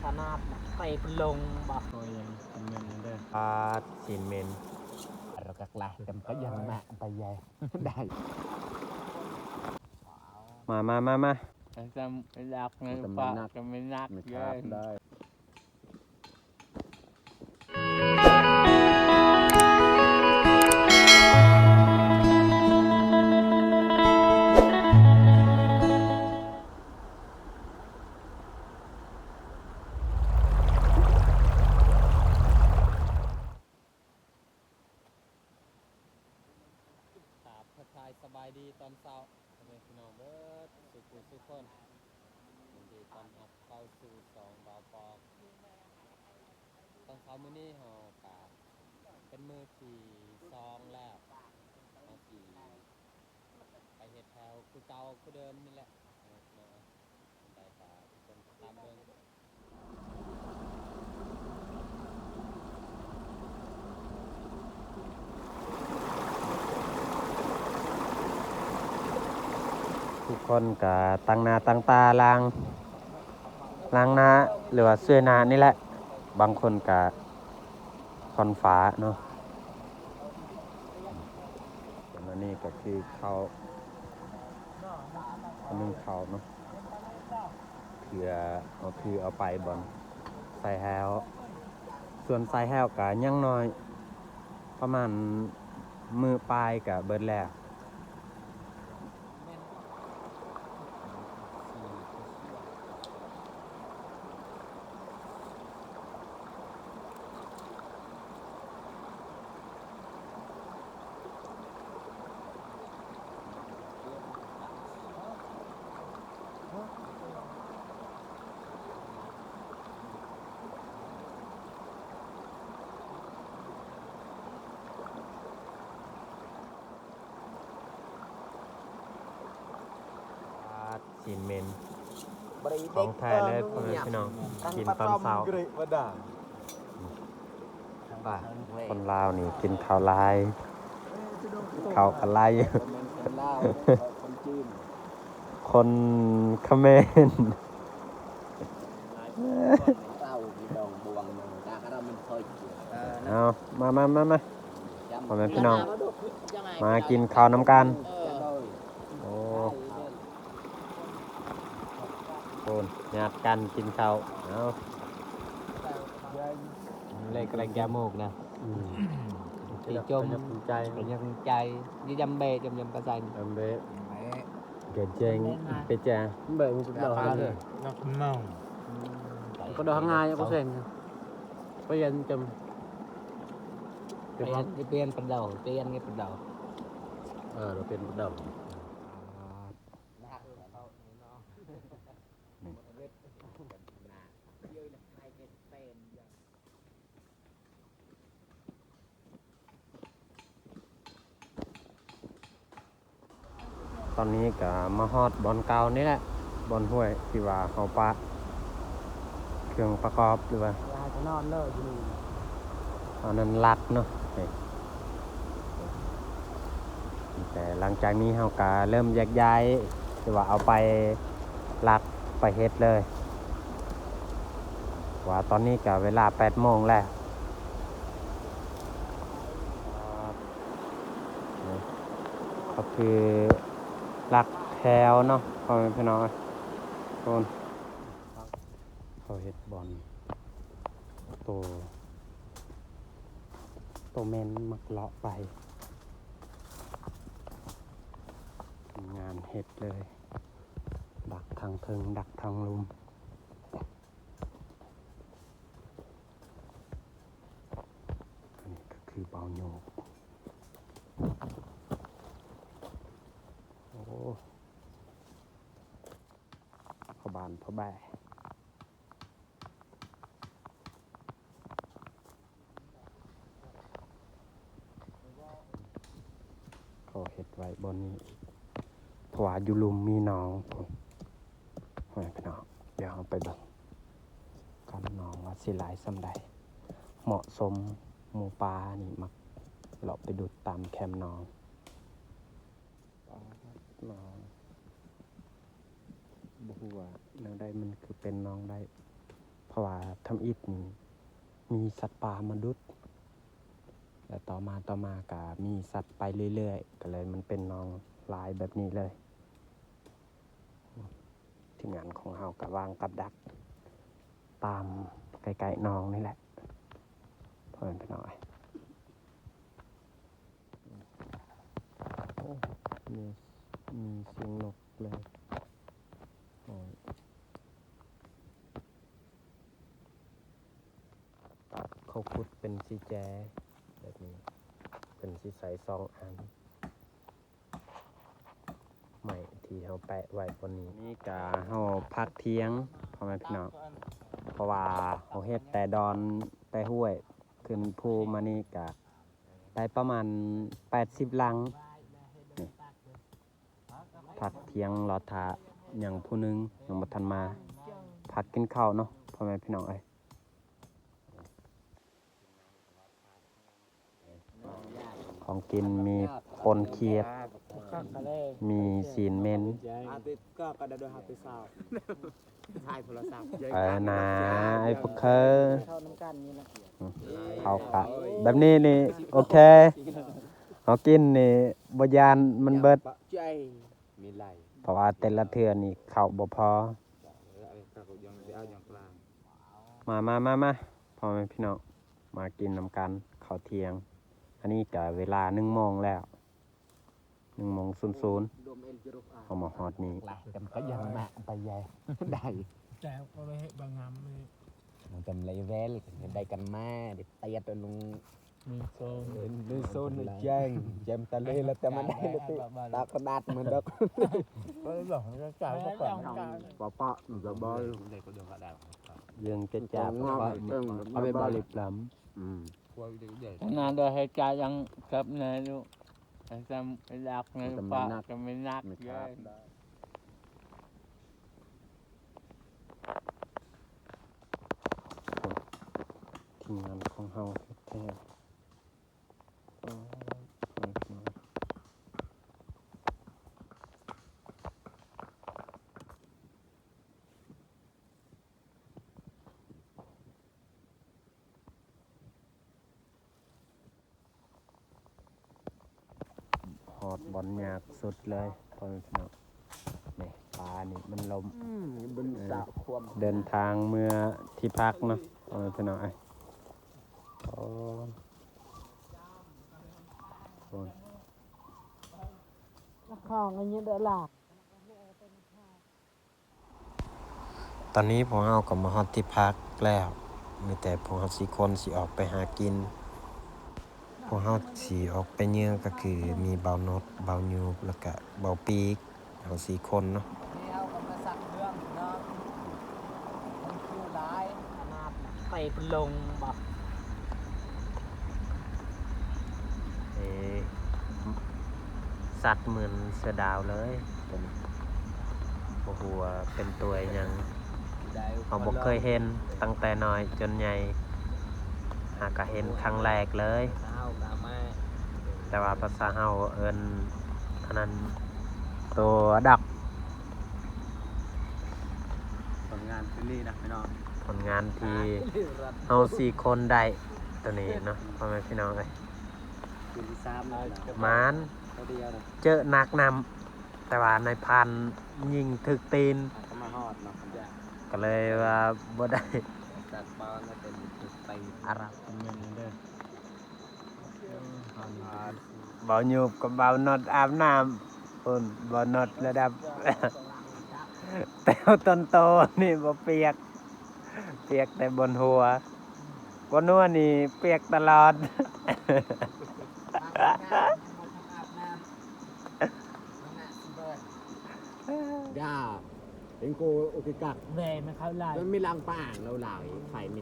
ຂະໜາດເຕະລົງບໍ່ ໂອ້ຍ ເປັນເງິນເດີ ປາດ ຊີ້ນເໝັນ ເອົາກະກະ ຈຳກະຍັງມາໄປໃຫຍ່ ໄດ້ ມາ ມາ ມາ ມາ ຈຳ ຈຳໜັກ ຈຳໜັກ ໜັກເລີຍ ໄດ້. ກາບທັກທາຍສະບາຍດີຕອນເຊົ້າ ພໍ່ແມ່ພີ່ນ້ອງເບິດສູ່ຜູ້ສູ່ຄົນ ຍິນດີຕ້ອນຮັບເຂົ້າສູ່ຊ່ອງບ່າວປອກ. ຕອນເຊົ້າມື້ນີ້ເຮົາກະເປັນມື້ທີສອງແລ້ວ ເຮົາຊິໄປເຮັດແຖວຄືເກົ່າຄືເດີມນີ້ແຫຼະ ພີ່ນ້ອງເອີຍ. ໄດ້ກະທຸກຄົນຕິດຕາມເບິ່ງ ທຸກຄົນກະຕັ້ງໜ້າຕັ້ງຕາລ້າງ ລ້າງໜ້າ ຫຼືວ່າເຊື້ອໜ້ານີ້ແຫຼະ ບາງຄົນກະ ຄອນຟ້າເນາະ ສ່ວນອັນນີ້ກະຄືເຂົ້າ ໜຶ້ງເຂົ້າເນາະ ເພື່ອເອົາ ຄືເອົາໄປບ່ອນໃສ່ແຫ້ວ ສ່ວນໃສ່ແຫ້ວກະຍັງໜ້ອຍ ປະມານມື້ປາຍກະເບິດແລ້ວ. ປາດ ຊີ້ນເໝັນ ຂອງແທ້ເລີຍ ພໍ່ແມ່ພີ່ນ້ອງ ກິນຕອນເຊົ້າ. ຄົນລາວນີ້ກິນເຂົ້າຫຼາຍ ເຂົ້າກະຫຼາຍຢູ່ ຄົນຂະເໝນ. ເອົາ ມາ ມາ ມາ ມາ ພໍ່ແມ່ພີ່ນ້ອງ ມາກິນເຂົ້ານຳກັນ. ໂອ້ ໂອ້ ຍາດກັນກິນເຂົ້າ ເອົາ ເລີຍກະແລງແກ້ວໝູກນະ ອືມ ທີ່ຈົ່ມ ຢຳເບ ຈົ່ມ ຢຳປາໄຊ ຢຳເບ ເກນເຈງ ເປແຈ ເບ ມັນສຸດຍອດ ກະດອກຫາງ່າຍ ກະເຊັງ ປຽນຈຳ ປຽນ ປຽນປະເດົາ ປຽນປະເດົາ ເອີ ເປັນປະເດົາ. ຕອນນີ້ກະມາຮອດບ່ອນເກົ່ານີ້ແຫຼະ ບ່ອນຫ້ວຍທີ່ວ່າເຮົາປະເຄື່ອງປະກອບ ຫຼືວ່າ ອັນນັ້ນຫຼັກເນາະ. ແຕ່ຫຼັງຈາກນີ້ເຮົາກະເລີ່ມແຍກຍ້າຍ ຫຼືວ່າເອົາໄປຫຼັກໄປເຮັດເລີຍ ວ່າຕອນນີ້ກະເວລາແປດໂມງແລ້ວ. ກະຄືຫຼັກແຖວເນາະ ພໍ່ແມ່ພີ່ນ້ອງເອີຍ ໂຕນ ເຂົາເຮັດບ່ອນ ໂຕ ໂຕແມ່ນມັກເລາະໄປ ທີມງານເຮັດເລີຍ ດັກທາງເທິງ ດັກທາງລຸ່ມ. ອັນນີ້ກະຄືເບົາໂຍກ ໂອ້ ພໍ່ບ້ານພໍ່ແບ ເຂົາເຮັດໄວ້ບ່ອນນີ້ ເພາະວ່າຢູ່ລຸ່ມມີໜອງ ໂອ້ຍ ພີ່ນ້ອງ ດຽວເຮົາໄປເບິ່ງກັນ ໜອງວ່າຊິຫຼາຍສ່ຳໃດ ເໝາະສົມ ໝູປ່ານີ້ມັກເລາະໄປດຸດຕາມແຄມໜອງ. ປາດ ໜອງ ບໍ່ຮູ້ວ່າແນວໃດ ມັນຄືເປັນໜອງໄດ້ ເພ ເພາະວ່າທຳອິດນີ້ມີສັດປ່າມາດຸດ ແລະ ຕໍ່ມາ ຕໍ່ມາກະມີສັດໄປເລື້ອຍໆ ກະເລີຍມັນເປັນໜອງຫຼາຍແບບນີ້ເລີຍ. ທີມງານຂອງເຮົາກະວາງກັບດັກຕາມໃກ້ໆໜອງນີ້ແຫຼະ ພໍ່ແມ່ພີ່ນ້ອງເອີຍ. ໂອ້ ມີ ມີສຽງນົກເລີຍ. ໂອ້ຍ ເຂົາຂຸດເປັນສີ່ແຈແບບນີ້ ເພິ່ນຊິໃສ່ສອງອັນ ໄມ້ທີ່ເຮົາແປະໄວ້ບ່ອນນີ້. ນີ້ກະເຮົາພັກທ່ຽງ ພໍ່ແມ່ພີ່ນ້ອງ ເພາະວ່າເຮົາເຮັດແຕ່ດອນ ແຕ່ຫ້ວຍ ຂຶ້ນພູມານີ້ກະໄດ້ປະມານແປດສິບຫຼັງ. ນີ້ ພັກທ່ຽງລໍຖ້າຫຍັງຜູ້ໜຶ່ງຍັງບໍ່ທັນມາ ພັກກິນເຂົ້າເນາະ ພໍ່ແມ່ພີ່ນ້ອງເອີຍ. ຂອງກິນມີປົ່ນຂຽດ ມີຊີ້ນເໝັນ ເອີນາ ໄອ້ພວກເຄີ ເຂົ້າກະແບບນີ້ນີ້ ໂອເຄ ເຮົາກິນນີ້ບໍ່ຢ້ານມັນເບິດ ເພາະວ່າແຕ່ລະເທື່ອນີ້ເຂົ້າບໍ່ພໍ. ມາ ມາ ມາ ມາ ພໍ່ແມ່ພີ່ນ້ອງ ມາກິນນຳກັນເຂົ້າທ່ຽງ. ອັນນີ້ກະເວລາໜຶ່ງໂມງແລ້ວ ໜຶ່ງໂມງສູນໆ ເຮົາມາຮອດນີ້ ກະຍັງມາໄປໃຫຍ່ໄດ້ ແຕ່ກໍເລີຍເຮັດບາງງາມນີ້ ມັນກຳໄລແວລ ໄດ້ກັນມາ ໄດ້ຕຽດລົງ ເອີ ໂຊນແຈ້ງ ແຈ່ມຕາເລ ແລ້ວແຕ່ມັນໄດ້ ຕາກະດາດມັນດອກ ປະປະ ເລື່ອງຈະຈາບ ເອົາໄປບໍລິບລຳ ອືມ ຂະໜາດວ່າໃຫ້ຈ່າຍຍັງເກັບແນ່ຢູ່ ແຕ່ຈຳໄດ້ລັກເງິນຝາກຈະໄມ່ນັກເລີຍ. ທີມງານຂອງເຮົາແທ້ໆ. ຮອດບ່ອນຍາກສຸດເລີຍ ພໍ່ແມ່ພີ່ນ້ອງ. ນີ້ ປານີ້ມັນລົ້ມ ອືມ ເອີ ເດີນທາງເມືອທີ່ພັກເນາະ ພໍ່ແມ່ພີ່ນ້ອງເອີຍ. ໂອ້ ໂອ້ຍ ຂອງອັນນີ້ເດີລະ. ຕອນນີ້ພວກເຮົາກໍມາຮອດທີ່ພັກແລ້ວ ມີແຕ່ພວກເຮົາສີ່ຄົນຊິອອກໄປຫາກິນ. ພວກເຮົາຊິອອກໄປເຍືອກະຄືມີບ່າວນົດ, ບ່າວຍູບ ແລ້ວກະບ່າວປີກ ເຮົາສີ່ຄົນເນາະ. ນີ້ເຮົາກໍມາສັກເລື່ອງເນາະ ມັນຄືຫຼາຍຂະໜາດ ໄປປະລົງບໍ່ ເອີ ສັດເໝືອນເສືອດາວເລີຍໂຕນີ້ ບໍ່ຮູ້ວ່າເປັນຕົວອີ່ຫຍັງ ເຮົາບໍ່ເຄີຍເຫັນຕັ້ງແຕ່ນ້ອຍຈົນໃຫຍ່ ຫາກະເຫັນຄັ້ງແລກເລີຍ ແຕ່ວ່າພາສາເຮົາເອີ້ນອັນນັ້ນ ໂຕດອກ. ຜົນງານຄືນີ້ນະພີ່ນ້ອງ ຜົນງານທີ່ເຮົາສີ່ຄົນໄດ້ໂຕນີ້ເນາະ ພໍ່ແມ່ພີ່ນ້ອງເອີຍ. ຄືນທີສາມແລ້ວ ໝານ ເຈີໜັກນຳ ແຕ່ວ່ານາຍພານຍິງຖືກຕີນ ກໍມາຮອດເນາະ ກໍເລີຍວ່າບໍ່ໄດ້ ຈັດເປົ້າແລ້ວເປັນຖືກຕີນ ອາຣັບເປັນເງິນເດີ. ບ່າວຍູບກັບບ່າວນັອດອາບນ້ຳ ພຸ້ນ ບ່າວນັອດລະດັບແຕ້ວຕົ້ນໂຕນີ້ບໍ່ປຽກ ປຽກແຕ່ບົນຫົວ ບົນຫົວນີ້ປຽກຕະຫຼອດ. ຢ່າ ເປັນໂກໂອເກກັກ ແວ່ມັນເຂົ້າຫຼາຍ ມັນມີຫຼັງປາອ່າງລາວໆ ໄຟມີ